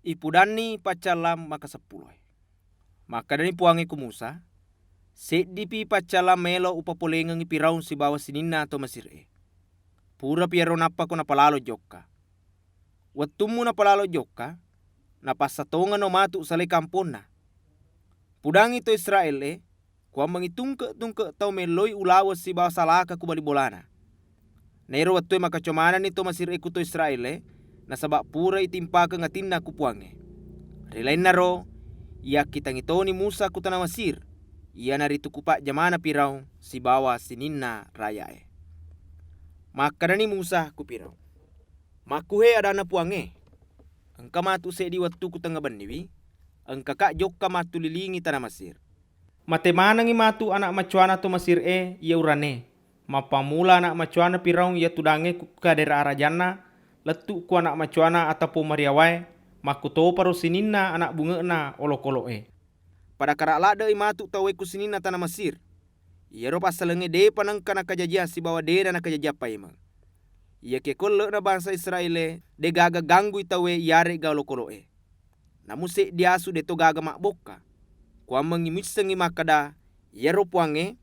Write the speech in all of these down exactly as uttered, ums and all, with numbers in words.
Ipudanni paccallang makaseppuloé. Makkedani Puwangnge ku Musa, "Séddipi paccallang maélo upapoléngengngi Firaun sibawa sininna tau Mesir-é. Purapi iyaro nappako napalalo jokka. Wettummu napalalo jokka, napassatongenno matu salai kamponna. Pudangngi to Israél-é, kuwammengngi tungke-tungke tau mélloi ulaweng sibawa salaka ku bali bolana." Naéro wettué makaco manenni to Mesir-é ku to Israél-é, nasaba pura itimpakeng atinna ku Puwangnge. Ri lainnaro, iyakkitangngi toni Musa ku tana Mesir, iyanaritu ku pajjamana Firaun sibawa sininna rayaé. Makkedani Musa ku Firaun, "Makkuhé adanna Puwangnge, 'Engka matu séddi wettu ku tengnga benniwi, engkaka jokka mattulilingi tana Mesir.'" Maté manengngi matu ana' macowana to Mesir-é iya urané. Mappammula ana' macowana Firaun iya tudangngé ku kadéra arajanna, lettu ku ana' macowana atapong mariyawaé, makkutoparo sininna ana' bunge'na olokolo'é. Pada kara' ladde'i matu tauwé ku sininna tana Mesir. Iyaro passalengngé dé'pa nengka nakajajiyang sibawa dé'na nakajajiyang paimeng. Iyakiya ko elle'na bangsa Israél-é, dé'gaga ganggui tauwé iyaré'ga olokolo'é. Namu séddi asu dé'to gaga mabbokka. Kuwammengngi muissengngi makkeda, iyaro Puwangnge,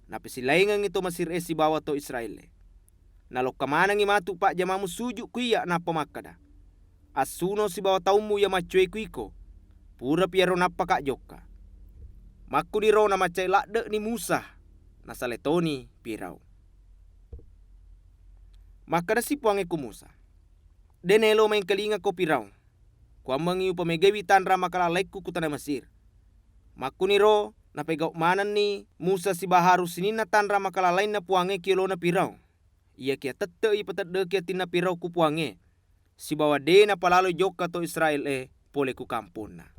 napasilaingengngi to Mesir-é sibawa to Israél-é. Nalokka manengngi matu pajjamamu suju' ku iyya nappa makkeda, 'Assuno sibawa taummu iya maccoé ku iko, purapi iyaro nappaka jokka.'" Makkuniro namacai ladde'ni Musa, nasalai toni Firaun. Makkedasi Puwangnge ku Musa, "Dé' naélo maéngkalingako Firaun. Kuwammengngi upamégaiwi tanra makalalaikku ku tana Mesir." Makkuniro napégau manenni Musa sibawa Harun sininna tanra makalalainna Puwangnge ki yolona Firaun. Iyakiya tette'i ipateddeki atinna Firaun ku Puwangnge, sibawa dé' napalaloi jokka to Israél-é polé ku kamponna.